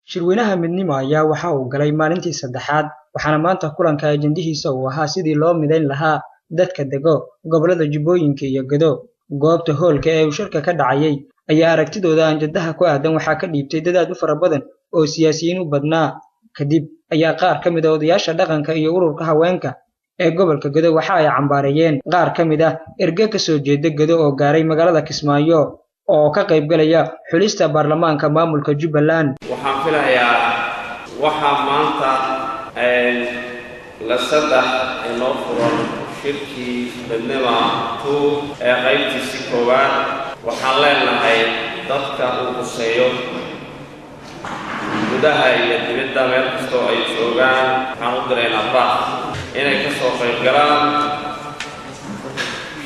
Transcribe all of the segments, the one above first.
Shirweynaha Midnimo ayaa waxa uu galay maalintii saddexaad, waxaana maanta kulanka ajandihiisa uu ahaa sidii loo midayn lahaa dadka dego gobollada Jubbooyinka iyo Gedo. Goobta hoolka ee uu shirka ka dhacayay ayaa aragtidooda anjadaha ku aadan waxaa ka dhiibtay dad aad u fara badan oo siyaasiyiin u badnaa. Kadib ayaa qaar ka mid ah odayaasha dhaqanka iyo ururka haweenka ee gobolka Gedo waxa ay cambaareeyeen qaar ka mid ah erge ka soo jeeda Gedo oo gaaray magaalada Kismaayo oo ka qayb galaya xulista baarlamaanka maamulka Jubbaland. Waxaan filayaa waxaa maanta la saddex inoo furan shirkii Midnima 2 ee qaybtiisii koowaad. Waxaan leenahay dadka uu quseeyo gudaha iyo dibadda meel kastoo ay joogaan, waxaan u diraynaa baaq inay ka soo qayb galaan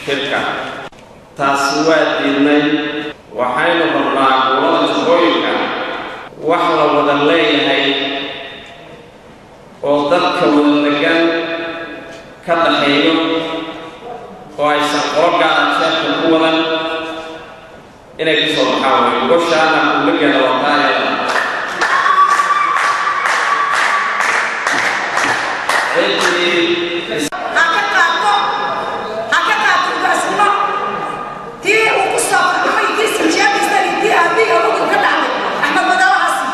shirka. Taasi waa diidnay. Waxaynu rabnaa gobollada Jubbooyinka wax la wada leeyahay oo dadka wada degan ka dhaxeeyo oo aysan qolo gaara jeebka ku wadan inay ka soo baxaan. Way goshaana kuulageeda wataayada ciddii Ha ka qaato, ha ka qaato ugaasnimo tii uu ku soo farxay, tii sinjeebista iyo tii aabbihi awowgii ka dhacday Axmed Madoobahaasi.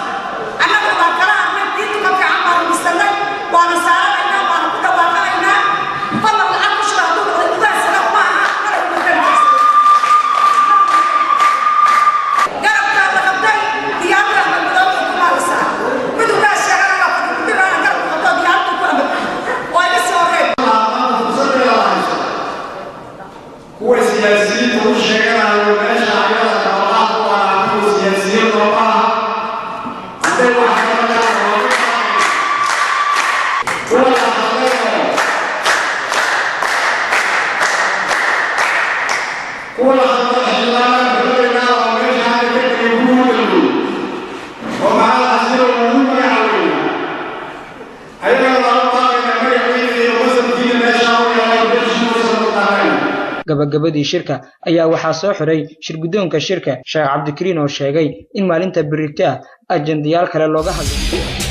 Annagu waa kala arnay tii tukanka camaan misanay, waana saaranaynaa, waana ku dhawaaqanaynaa. Fadlan lacag ku shuba hadduu noqday ugaasna uma aha mana umakankiisa. Garabkaa la qabtay diyaarada Axmed Madoobe xukumaalaysaa. Mid ugaas sheegana waa fadhi garabku qabto diyaaradu ku amad oo iga soo horreyn. Kuwa siyaasiyiinta u sheeganayo meesha ayada dabaqaad u ah, kuwa siyaasiyiin nooma aha. Hadday wax garanayaan waa kuwa la hadlayo, kuwa la hadlo xildhibaanada xulinaynaa oo meesha hadda ka tegay kugu oo maxaa asiro ugu magacaaweyna ayagana lala baaqayna magaciisa iyo wasankiina meesha u yahay beeshiisa mutaqaanayna. Gabagabadii shirka ayaa waxaa soo xiray shirguddoonka shirka, Sheekh Cabdikariin, oo sheegay in maalinta berrito ah ajandayaal kale looga hadlo.